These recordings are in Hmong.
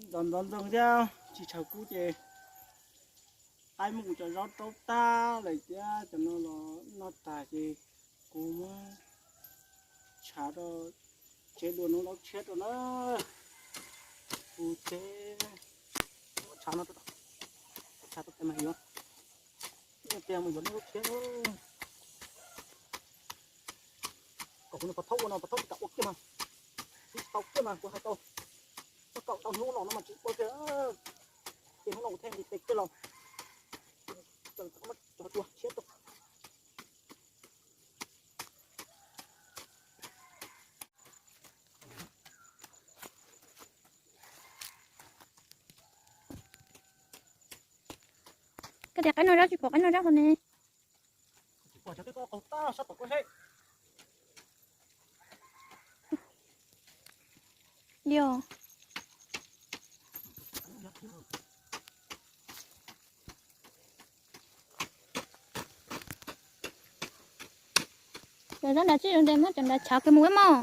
Ntxov ntxov ntxoo thiab tsis tshav kub ces qaib muab kuv cov zaub raub tag lawm thiab, cov no los noj tag ces kuv muab tshav rau tseb dua noob tshiab rau na. Kuv tseb tshav no, tshav tau tes mas yuav, tes mus yuav noob tshiab. Kom kuv nws pov thauj ua no, pov thauj tsis kam ua kiag mas, tsis tau kiag mas kuv hais tau, tau kaum tau hnub los no mas tsis ua kiag. Ces hnub no kuv thiaj li tes kiag los, cov dua tshiab rau. Koj tias qaib noj zaub tsis pom qaib noj zaub hlo ne. Yog. Cov zaub nrad tsis zoo ces muab cov nrad tshov kiag mus ib mog.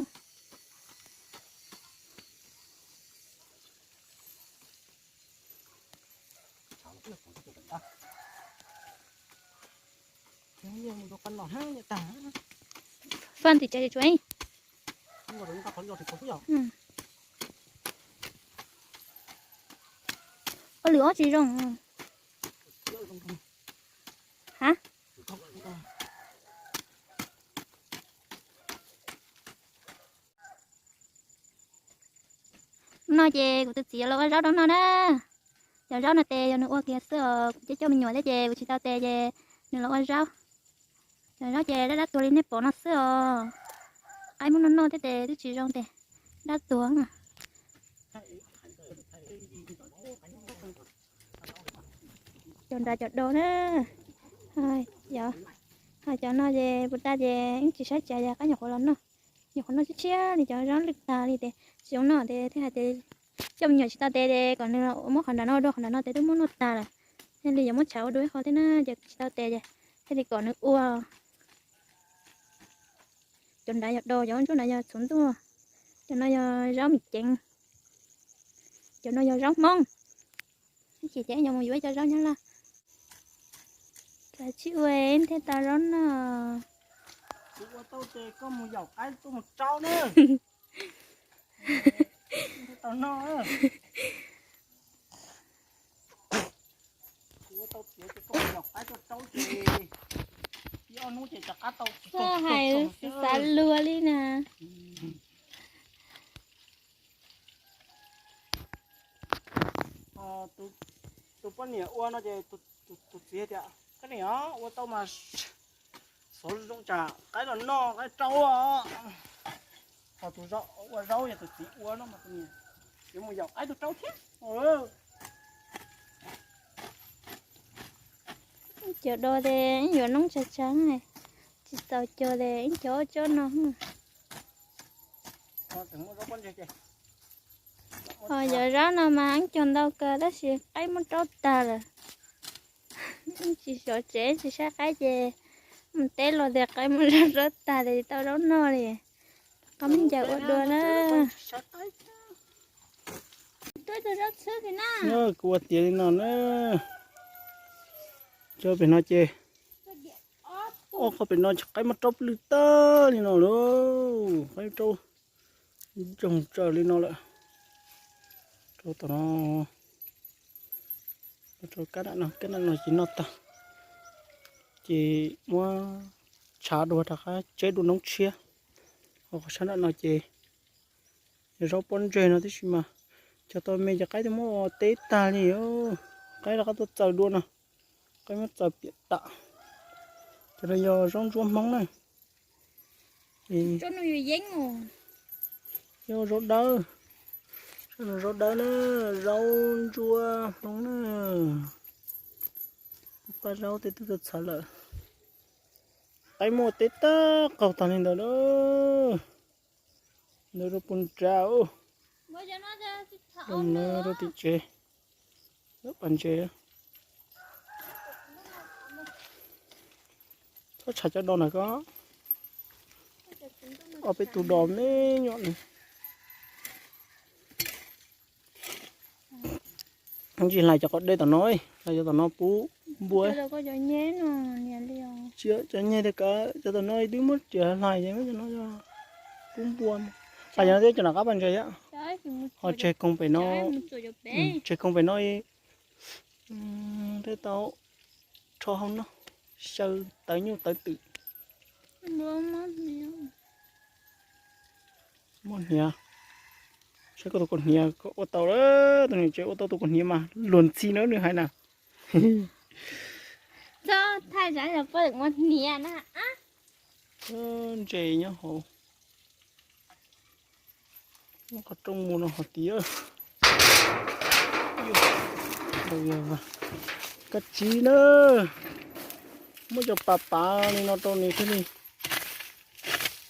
Faj tim tsev tsuav. Ua lwm ob tsis zoo. Ha? No ces kuv tus txiv yuav los ua zaub rau noj na. Cov zaub no tes yog nws ua kiag xwb os, kuv coj coj me nyuam thiab ces kuv tsis tau tes ces nws los ua zaub. Cov zaub ces dab dab tuag li nej pom no xwb os. Qaib muab noj noj thiab tes twb tsis zoo tes dab tuag. Cov nrad cov do na. Ho cov no ces puas tas ces yeej tsis saib tsav yog qaib nyuam qhuav los noj. Nyuam qhuav noj tshiab tshiab li cov zaub lwj tag li tes tsis zoo noj tes thiaj hais tias coj me nyuam tsis tau tes kom nws muab qhov nrad no dua, qhov nrad no tes twb muab noj tag lawm. Thiaj li yuav muab tshav ua dua ib qho thiab na, ces tsis tau tes ces thiaj li kom nws ua. Cov nrad yog do, cov ntsuab nrad yog txhuv ntuj, cov no yog zaub mis ceev, cov no yog zaub hmoob. Ib chim ces yuav mus yuav ib co zaub nyob laj. Tsis ua thiaj tau zaub noj. Kuv ua tau ces koj mus yaum qaib tuaj mus rau na. Tau noj. Kuv ua tau tiav ces koj mus yaum qaib tuaj rau ces ib ob hnub ces rov qab tau. Koj hais xav luag li na. Tus poj niam ua no ces tus txiv tias, koj niam, ua tau mas xov zoo tsam qaib los noj qaib rau. Ho tus ua zaub yog tus txiv ua no mas tus niam yuav mus yaum qaib tuaj rau thiab. Cov do tes ib yuav noob tsag tsag, tsis txaus cog tes ib cog ob tsob no. Ho cov zaub no mas ib cog ntau kawg tab sis qaib muab raub tag lawm. Tsis xyov tsev tsis saib qaib ces mus teb los tias qaib muab raub tag tes tsis tau zaub noj li. Qhov me ncaws ua dua na. Kuv ua tiav li no na. Cov pem no ces, ob qhov pem no ces qaib muab raub lwj tag li no lawm, qaib raub ntsoog tsaws li no lawm. Rau tom no, rau kab nam no, kab nam no ces noj tag, ces muab tshav dua rov qab tseb dua noob tshiab. Ho qhov sab nam no ces yog zaub pob ntseg no tib si mas, cog tau me ces qaib twb muab teb tag li. Qaib rov qab tuaj txaws dua no, qaib muab txaws piam tam. Cov no yog zaub ntsuab hmoob na. Zaub dawb, zaub dawb na, zaub ntsuab hmoob na. Paj zaub tej twb tuaj txhawv lawm. Qaib muab teb tag qaug tag li ntawd na. Ntawd rau puag nrad, rau tim tsev, pas ntses. Txhob tshav cov do na koj, ob peb tug do me nyuam na. Tsis hlais cov qos dej tom no, hlais cov tom no pub npua. Cov nyeg thiab kav cov tom no twb muab riam hlais cov no pub npua. Hlais cov no thiab cov nram qab pas ntses thiab. Ho tseg koog pem no, tseg koog pem no, tej tau rho hauv no, xyaw tawv nyuj tawv twm. Muab hniav, saib koj tus kaus hniav koj ua tau lawm, tus niam tsev ua tau tus kaus hniav mas luag ntxhi na nws hais na. Txhob thaij tsam poj ua hniav na. Ntses nyob hauv. Qhov rooj mus no hov tias, kab tsib na, muab cov pas pav li no rau nws thiaj li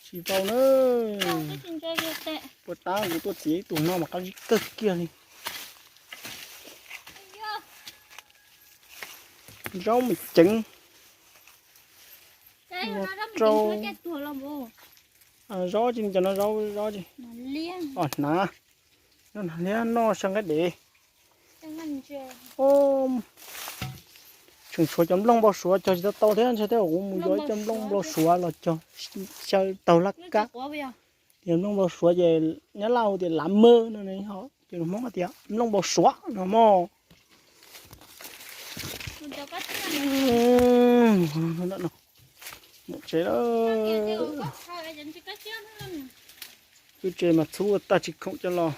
tsis vau na. Puas tab kuv tuaj txiav ib tug no mas qab zib kawg kiag li. Zaub mus ceev. Rau zaub tsis, cov no zaub tsis, o hnav, noj hnav liab noj xyaw nqaij dev. Tseem tshuav cov nplooj npau suav cog tsis tau tau thiab, ntshe tej zaum kuv mus yuav ib co nplooj npau suav los cog xyaw taug laj kab. Tias nplooj npau suav ces nyab laj hu tias lav mawg no, ces lus Hmoob tias nplooj npau suav no mog. Mus tsev lawm. Lub tsev mas txhub tag tsis khoom coj los.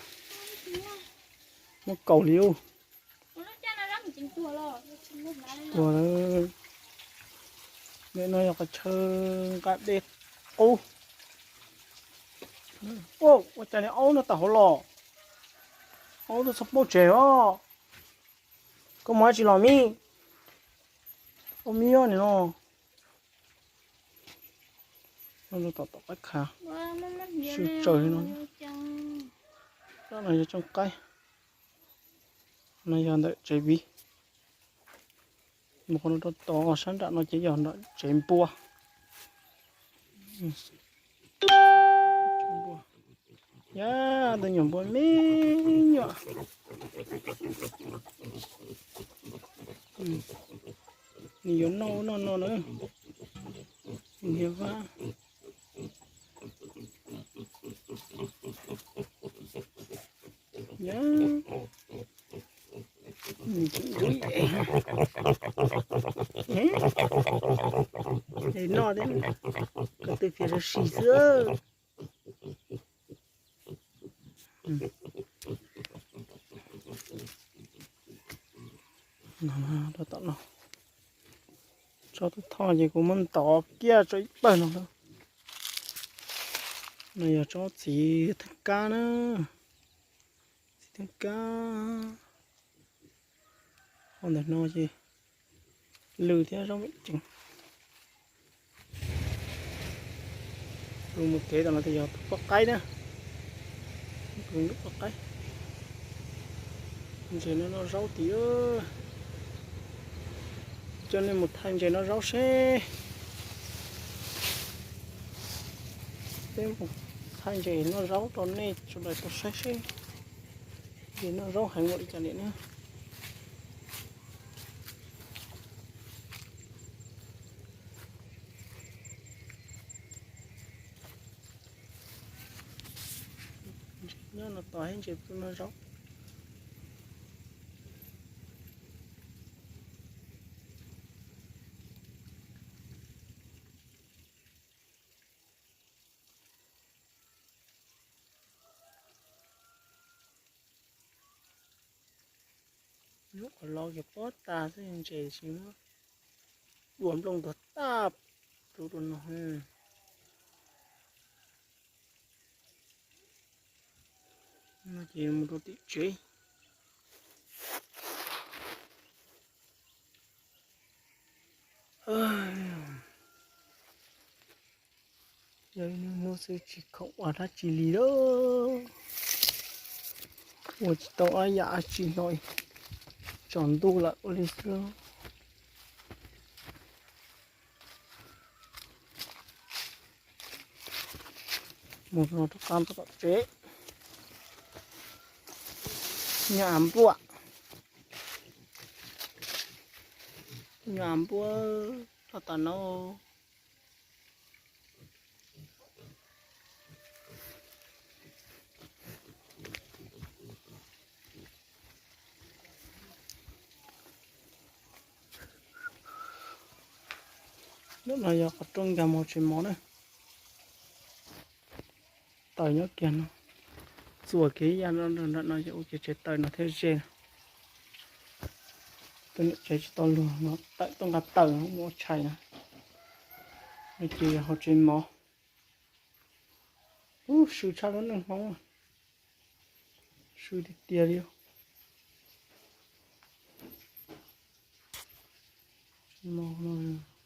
Muab kaus li ub. Tuag lawm. Nim no yog qhov chaw nqa dej qub. Ua cas niag aub no tawm hauv los? Aub tuaj txog pub tsev os. Koj mus dab tsi los me? Aub me os nim no. Tom tom qaib khav, sib tsaws li no. Rab no yog tsooj qaib, no yog ntawm tsev viv. Mus qhov no rau tom sab nram no ces yog nram tsev npua. Yog tus nyuam npua me nyuam. Nws yuav noj ub noj no na. Nws yuav vab. Es noj thiab, ko tw fiav rau si xwb. Rau tom no, tsob twb thoj ces kuv muab ntov kiag tso ib pawg no. No yog tsob txiv theej kab na, txiv theej kab. Ho ntawm no ces lws thiab zaub me ceev. Lus mus kev tom no ces yog tus poj qaib na, tus poj qaib. Ntses no noj zaub tid. Coj nej mus thaij ntses noj zaub seb. Peb mus thaij ntses noj zaub rau nej sawv daws tau saib seb ntses noj zaub heev npaum li cas niam na. Nyob no tos ib ntses pub noj zaub. Lub qhov laus ces pob tas xwb ntses tsis muab dua nplooj tuag tag rau rau no. No ces mus rau tim tsev. Yog ib hnub xwb tsis khoom ua dab tsi li lawm. Ua tsis tau ab yam dab tsi no, tsaus ntuj lawm ua li xwb. Mus no rov qab tom tsev. Nyaj npuaj. Nyuam npua loj tom no. Lub no yog qhov rooj nkag mus tsev mov na. Taws nyob kiag no, txuas kiag ib yav nram no ces ua kiag tsev taws no thiab ze. Tus niam tsev tsis tau luag no tawm tuaj nqa taws mus ua tshais na. No ces yog hauv tsev mov. Ub, sw tshaj lub neej Hmoob, sw tiag tiag li.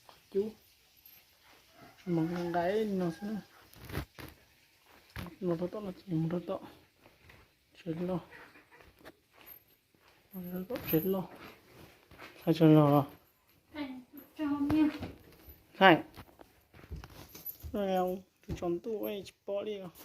Qhov cub, tsev mov nqa nqa li no xwb. No rau tom no ces mus rau tom tsev loj, rau tom tsev loj. Thaij tsev loj los? Thaij, tus tsaus ntuj tsis pom li os.